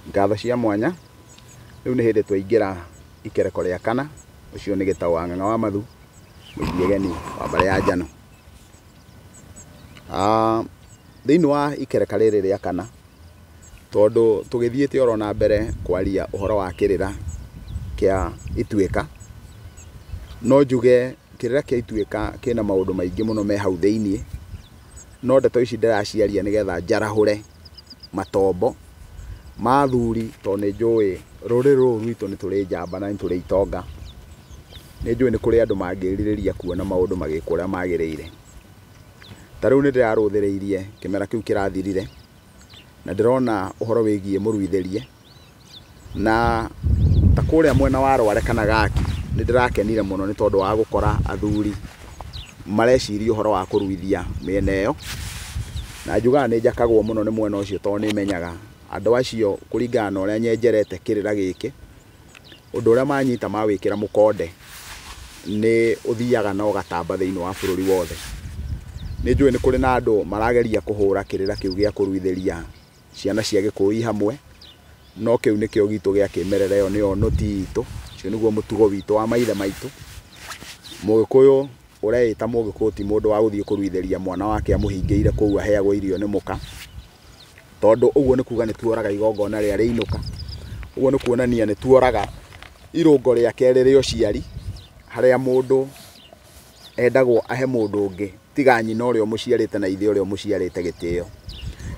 Ngatho cia mwanya, rĩu nĩ hĩndĩ twaingĩra ikereko rĩa kana, ũcio nĩ Gĩtaũ wa Ng'ang'a wa Mathu, mũigiegeni wa mbarĩ ya Njano. Thĩinĩ wa ikereka rĩrĩ rĩa kana, tondũ tũgĩthiĩte oro na mbere kwaria ũhoro wa kĩrĩra kĩa Ituĩka, no njuge kĩrĩra kĩa Ituĩka kĩna maũndũ maingĩ mũno me hau thĩiniĩ, no ndeto ici ndĩraciaria nĩgetha njarahũre matombo ma athuri, tondũ nĩ njũĩ rũrĩrĩ rũrũ rwitũ nĩ tũrĩ njamba na nĩ tũrĩ itonga. Nĩ njũĩ nĩ kũrĩ andũ mangĩrirĩria kuona maũndũ magĩkwo ũrĩa magĩrĩire. Ta rĩu nĩ ndĩrarũthĩrĩirie kĩmera kĩu kĩrathirire, na ndĩrona ũhoro wĩgiĩ mũruithĩrie, na ta kũrĩa mwena wa Rware kana Gaki, nĩ ndĩrakenire mũno nĩ tondũ wa gũkora athuri mareciria ũhoro wa kũruithia mĩena ĩyo. Na njugaga nĩ njakagwo mũno nĩ mwena ũcio tondũ nĩ menyaga andũ acio kũringana na ũrĩa nyenjerete kĩrĩra gĩkĩ, ũndũ ũrĩa manyita mawĩkĩra mũkonde nĩ ũthiaga na ũgatamba thĩinĩ wa bũrũri wothe. Nĩ njũĩ nĩ kũrĩ na andũ marageria kũhũra kĩrĩra kĩu gĩa kũruithĩria ciana cia Gĩkũyũ hamwe, no kĩu nĩkĩo gitũ gĩa kĩmerera, ĩyo nĩyo nũti itũ, ũcio nĩguo mũtugo witũ wa maithe maitũ. Mũgĩkũyũ ũreĩta mũgĩkũyũ ti mũndũ wa gũthiĩ kũruithĩria mwana wake amũhingĩire kũu aheagwo irio nĩ mũka, tondũ ũguo nĩ kuga nĩ tuoraga igongona rĩa rĩinũka, ũguo nĩ kuonania nĩ tuoraga irũngo rĩa kerĩ rĩa ũciari, harĩa mũndũ endagwo ahe mũndũ ũngĩ tiga nyina ũrĩa ũmũciarĩte na ithe ũrĩa ũmũciarĩte gĩtĩo.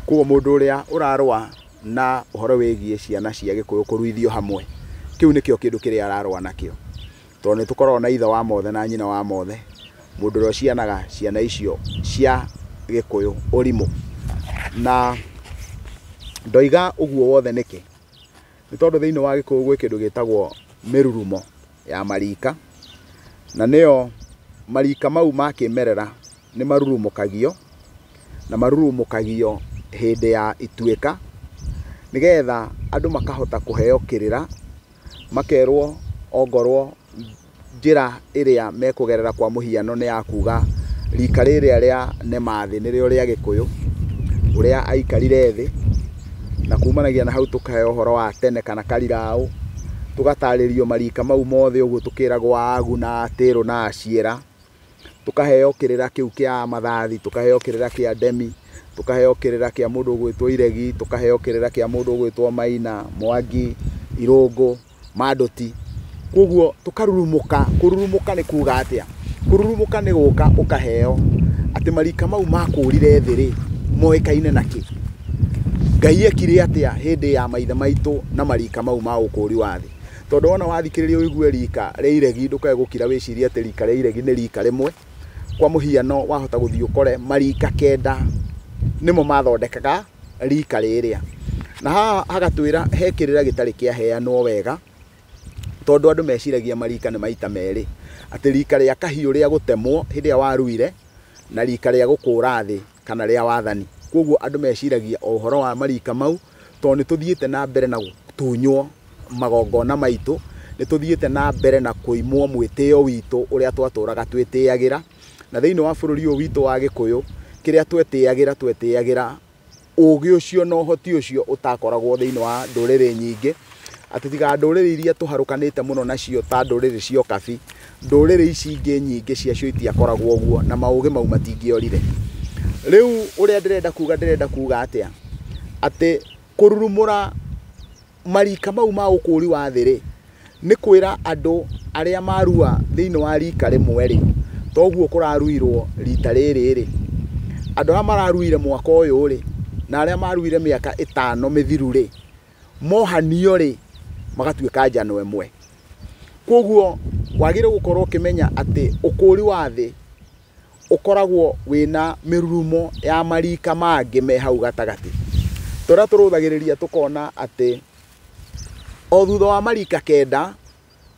Koguo mũndũ ũrĩa ũrarũa na ũhoro wĩgiĩ ciana cia Gĩkũyũ kũruithio hamwe, kĩu nĩkĩo kĩndũ kĩrĩa ararũa nakĩo, tondũ nĩ tũkoragwo na ithe wa mothe na nyina wa mothe, mũndũ ũrĩa ũcianaga ciana icio cia Gĩkũyũ ũrimũ. Na ndoiga ũguo wothe nĩkĩ? Nĩ tondũ thĩinĩ wa Gĩkũyũ gwĩ kĩndũ gĩtagwo mĩrurumo ya marika, na nĩyo marika mau ma kĩmerera nĩ marurumũkagio, na marurumũkagio hĩndĩ ya Ituĩka, nĩgetha andũ makahota kũheo kĩrĩra, makerwo ongorwo njĩra ĩrĩa mekũgerera kwa mũhiano nĩ ya kuga rika rĩrĩa rĩa Nemathĩ nĩrĩo rĩa Gĩkũyũ, ũrĩa aikarire thĩ, na kumanagia na hau tũkaheo ũhoro wa tene kana kariraũ, tũgatarĩrio marika mau mothe ũguo tũkĩragwo Agu na Atĩrũ na Aciĩra, tũkaheo kĩrĩra kĩu kĩa Mathathi, tũkaheo kĩrĩra kĩa Ndemi, tũkaheo kĩrĩra kĩa mũndũ ũgwĩtwo Iregi, tũkaheo kĩrĩra kĩa mũndũ ũgwĩtwo Maina, Mwangi, Irũngũ, Mandũti. Koguo tũkarurumũka. Kũrurumũka nĩ kuga atĩa? Kũrurumũka nĩ gũka ũkaheo atĩ marika mau makũrire thĩ rĩ, moĩkaine na kĩ? Ngai ekire atĩa hĩndĩ ya maithe maitũ na marika mau ma ũkũri wa thĩ? Tondũ wona wathikĩrĩria ũigue rika rĩa Iregi, ndũkae gũkira wĩcirie atĩ rika rĩa Iregi nĩ rika rĩmwe. Kwa mũhiano wahota gũthiĩ ũkore marika kenda nĩmo mathondekaga rika rĩrĩa. Na haha hagatwĩra he kĩrĩra gĩtarĩ kĩaheanwo wega, tondũ andũ meciragia marika nĩ maita merĩ, atĩ rika rĩa kahiũ rĩa gũtemwo hĩndĩ ĩrĩa waruire, na rika rĩa gũkũra thĩ kana rĩa wathani. Koguo andũ meciragia o ũhoro wa marika mau, tondũ nĩ tũthiĩte na mbere na gũtunywo magongona maitũ, nĩ tũthiĩte na mbere na kũimwo mwĩtĩo witũ ũrĩa twatũraga twĩtĩagĩra. Na thĩinĩ wa bũrũri ũyũ witũ wa Gĩkũyũ, kĩrĩa twetĩagĩra, twetĩagĩra ũgĩ ũcio na ũhoti ũcio ũtakoragwo thĩinĩ wa ndũrĩrĩ nyingĩ, atĩ tiga ndũrĩrĩ iria tũharũkanĩte mũno nacio ta ndũrĩrĩ cia ũkabi, ndũrĩrĩ ici ingĩ nyingĩ ciacio itiakoragwo ũguo, na maũgĩ mau matingĩorire. Rĩu ũrĩa ndĩrenda kuga, ndĩrenda kuga atĩa? Atĩ kũrurumũra marika mau ma ũkũri wa thĩ rĩ, nĩ kwĩra andũ arĩa marua thĩinĩ wa rika rĩmwe rĩ, toguo kũraruirwo rita rĩrĩ rĩ, andũ arĩa mararuire mwaka ũyũ rĩ, na arĩa maruire mĩaka ĩtano mĩthiru rĩ, mohanio rĩ, magatuĩka njano ĩmwe. Koguo wagĩrĩirwo gũkorwo ũkĩmenya atĩ ũkũri wa thĩ ũkoragwo wĩna mĩrurumo ya marika mangĩ me hau gatagatĩ. Tũrĩa tũrũthagĩrĩria tũkona atĩ o thutha wa marika kenda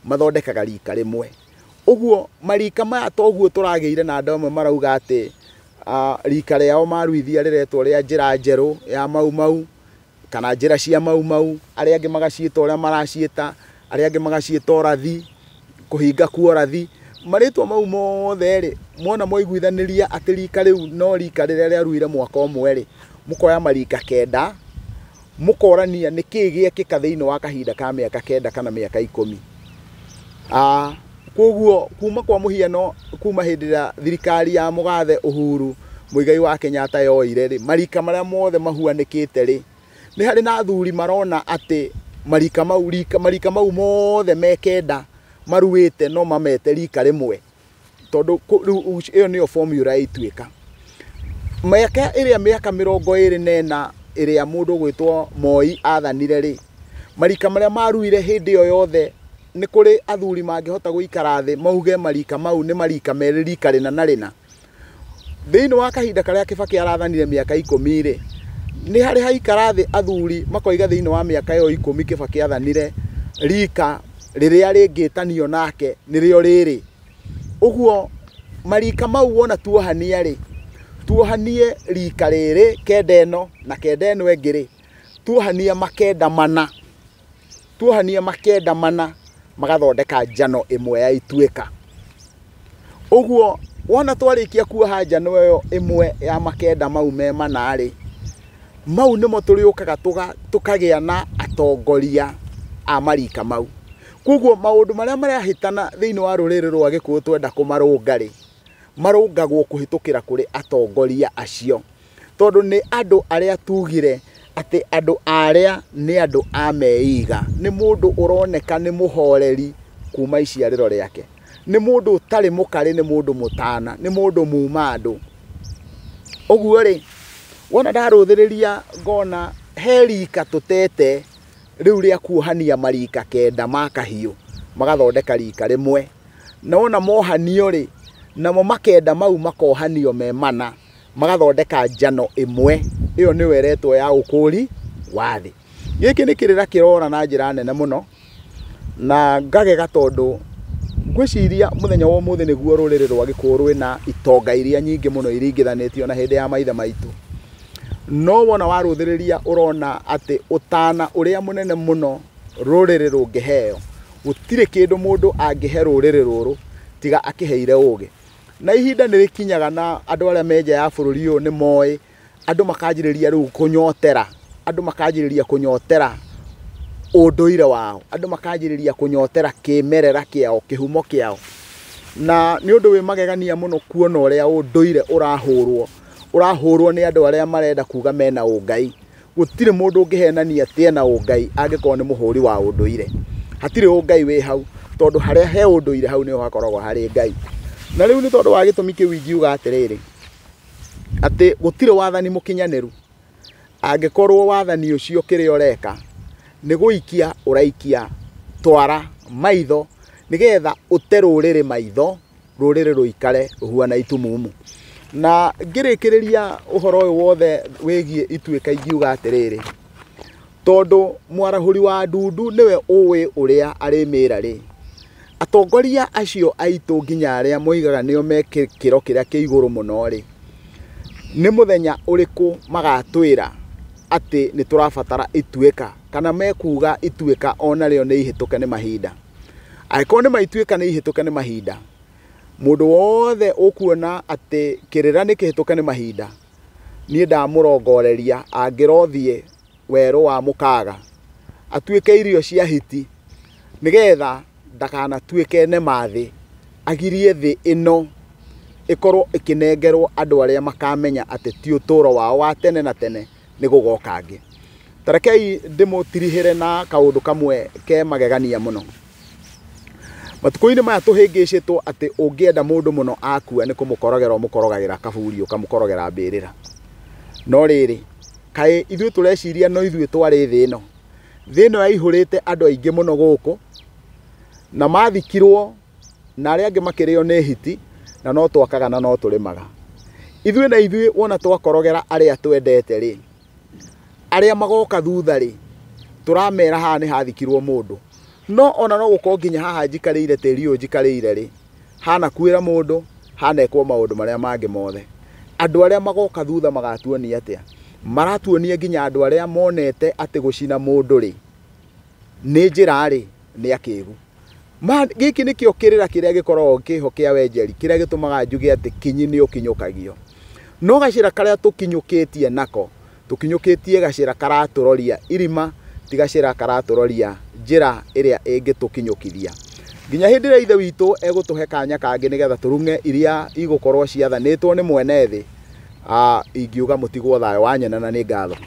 mathondekaga rika rĩmwe. Ũguo marika maya toguo tũragĩire na andũ amwe marauga atĩ rika rĩao maruithia rĩretwo rĩa njĩra njerũ ya Mau Mau, kana njĩra cia Mau Mau, arĩa angĩ magaciĩta ũrĩa maraciĩta, arĩa angĩ magaciĩta ũrathi, kũhinga kwa ũrathi. Marĩtwa mau mothe rĩ, mwona mwaiguithanĩria atĩ rika rĩu no rika rĩrĩa rĩaruire mwaka ũmwe rĩ, mũkoya marika kenda, Mũkorania nĩ kĩĩ gĩekĩka thĩinĩ wa kahinda ka mĩaka 9 kana mĩaka 10. Koguo kuma kwa mũhiano kuma hĩndĩ ĩrĩa thirikari ya mũgathe Uhuru Muigai wa Kenyatta yoire rĩ, marika marĩa mothe mahuanĩkĩte rĩ, nĩ harĩ na athuri marona atĩ marika mau mothe me 9 maruĩte no mamete rika rĩmwe, tondũ rĩu ĩyo nĩyo formula ya Ituĩka. Mĩaka ĩrĩa mĩaka 24 ĩrĩa mũndũ ũgwĩtwo Moi athanire rĩ, marika marĩa maruire hĩndĩ ĩyo yothe nĩ kũrĩ athuri mangĩhota gũikara thĩ mauge marika mau nĩ marika merĩ rika rĩna na rĩna. Thĩinĩ wa kahinda karĩa Kibaki arathanire mĩaka 10 rĩ, nĩ harĩ haikara thĩ athuri makoiga thĩinĩ wa mĩaka ĩyo 10 Kibaki athanire rika rĩrĩa rĩngĩtanio nake nĩrĩo rĩrĩ. Ũguo marika mau wona tuohania rĩ, tuohanie rika rĩrĩ 9 ĩno na 9 ĩno ĩngĩ rĩ, tuohania makenda mana, tuohania makenda mana magathondeka njano ĩmwe ya Ituĩka. Ũguo wona twarĩkia kuoha njano ĩyo ĩmwe ya makenda mau me mana rĩ, mau nĩmo tũrĩũkaga tũkagĩa na atongoria a marika mau. Koguo maũndũ marĩa marahĩtana thĩinĩ wa rũrĩrĩ rwa Gĩkũyũ twenda kũmarũnga rĩ, marũngagwo kũhĩtũkĩra kũrĩ atongoria acio, tondũ nĩ andũ arĩa tugire atĩ andũ arĩa nĩ andũ a meiga, nĩ mũndũ ũroneka nĩ mũhoreri kuma iciarĩro rĩake, nĩ mũndũ ũtarĩ mũkarĩ, nĩ mũndũ mũtana, nĩ mũndũ muma andũ. Ũguo rĩ, wona ndarũthĩrĩria ngona he rika tũtete rĩu rĩa kuohania marika 9 ma kahiũ magathondeka rika rĩmwe, na wona mohanio rĩ, namo makenda mau makohanio me mana magathondeka njano ĩmwe. Ĩyo nĩyo ĩretwo ya ũkũri wa thĩ. Gĩkĩ nĩ kĩrĩra kĩrora na njĩra nene mũno, na ngagega tondũ ngwĩciria mũthenya wa ũmũthĩ nĩguo rũrĩrĩ rwa Gĩkũyũ rwĩna itonga iria nyingĩ mũno iringithanĩtio na hĩndĩ ya maithe maitũ. No wona warũthĩrĩria ũrona atĩ ũtana ũrĩa mũnene mũno rũrĩrĩ rũngĩheo, gũtirĩ kĩndũ mũndũ angĩhe rũrĩrĩ rũrũ tiga akĩheire ũgĩ. Na ihinda nĩ rĩkinyaga na andũ arĩa me nja ya bũrũri ũyũ nĩ moĩ, andũ makanjĩrĩria rĩu kũnyotera, andũ makanjĩrĩria kũnyotera ũndũire wao, andũ makanjĩrĩria kũnyotera kĩmerera kĩao, kĩhumo kĩao. Na nĩ ũndũ wĩ magegania mũno kuona ũrĩa ũndũire ũrahũrwo, ũrahũrwo nĩ andũ arĩa marenda kuga mena ũngai. Gũtirĩ mũndũ ũngĩhenania atĩ ena ũngai angĩkorwo nĩ mũhũri wa ũndũire. Hatirĩ ũngai wĩ hau, tondũ harĩa he ũndũire hau nĩho hakoragwo harĩ Ngai. Na rĩu nĩ tondũ wa gĩtũmi kĩu ingiuga atĩrĩrĩ, atĩ gũtirĩ wathani mũkinyanĩru angĩkorwo wathani ũcio kĩrĩa ũreka nĩ gũikia ũraikia twara maitho nĩgetha ũte rũrĩrĩ maitho, rũrĩrĩ rũikare rũhuana itumumu. Na ngĩrĩkĩrĩria ũhoro ũyũ wothe wĩgiĩ Ituĩka ingiuga atĩrĩrĩ, tondũ mwarahũri wa ndundu nĩwe ũĩ ũrĩa arĩmĩra rĩ, atongoria acio aitũ nginya arĩa moigaga nĩo me kĩro kĩrĩa kĩ igũrũ mũno rĩ, nĩ mũthenya ũrĩkũ magatwĩra atĩ nĩ tũrabatara Ituĩka, kana mekuga Ituĩka onarĩo nĩ ihĩtũke nĩ mahinda. Angĩkorwo nĩ ma Ituĩka nĩ ihĩtũke nĩ mahinda, mũndũ wothe ũkuona atĩ kĩrĩra nĩ kĩhĩtũke nĩ mahinda, niĩ ndamũrongoreria angĩrothiĩ werũ wa mũkaga atuĩke irio cia hiti, nĩgetha ndakanatuĩke nema thĩ, agirie thĩ ĩno ĩkorwo ĩkĩnengerwo andũ arĩa makamenya atĩ ti ũtũro wao wa tene na tene nĩ gũgoka angĩ. Ta rekei ndĩmũtirihĩre na kaũndũ kamwe ke magegania mũno. Matukũ-inĩ maya tũhĩngĩcĩtwo atĩ ũngĩenda mũndũ mũno akua nĩ kũmũkorogera ũmũkorogagĩra kaburi ũkamũkorogera mbĩrĩra. No rĩrĩ, kaĩ ithuĩ tũreciria no ithuĩ twarĩ thĩ ĩno. Thĩ ĩno yaihũrĩte andũ aingĩ mũno gũkũ, na mathikirwo na arĩa angĩ makĩrĩo nĩ hiti, na no twakaga na no tũrĩmaga. Ithuĩ na ithuĩ wona twakorogera arĩa twendete rĩ, arĩa magoka thutha rĩ, tũramera haha nĩ hathikirwo mũndũ. No ona no gũkorwo nginya haha njikarĩire tĩri ũyũ njikarĩire rĩ, hanakuĩra mũndũ, hanekwo maũndũ marĩa mangĩ mothe. Andũ arĩa magoka thutha magatuonia atĩa? Maratuonia nginya andũ arĩa monete atĩ gũcina mũndũ rĩ, nĩ njĩra rĩ, nĩ akĩgu. Gĩkĩ nĩkĩo kĩrĩra kĩrĩa gĩkoragwo kĩho kĩa wenjeri, kĩrĩa gĩtũmaga njuge atĩ kinyi nĩ ũkinyũkagio. No gacĩra karĩa tũkinyũkĩtie nako, Tũkinyũkĩtie gacĩra karatũroria irima, ti gacĩra karatũroria njĩra ĩrĩa ĩngĩtũkinyũkithia. Nginya hĩndĩ ĩrĩa Ithe witũ egũtũhe kanya kangĩ nĩgetha tũrung'e iria igũkorwo ciathanĩtwo nĩ mwene thĩ, ingiuga mũtigwo thayũ wa nyene na nĩ ngatho.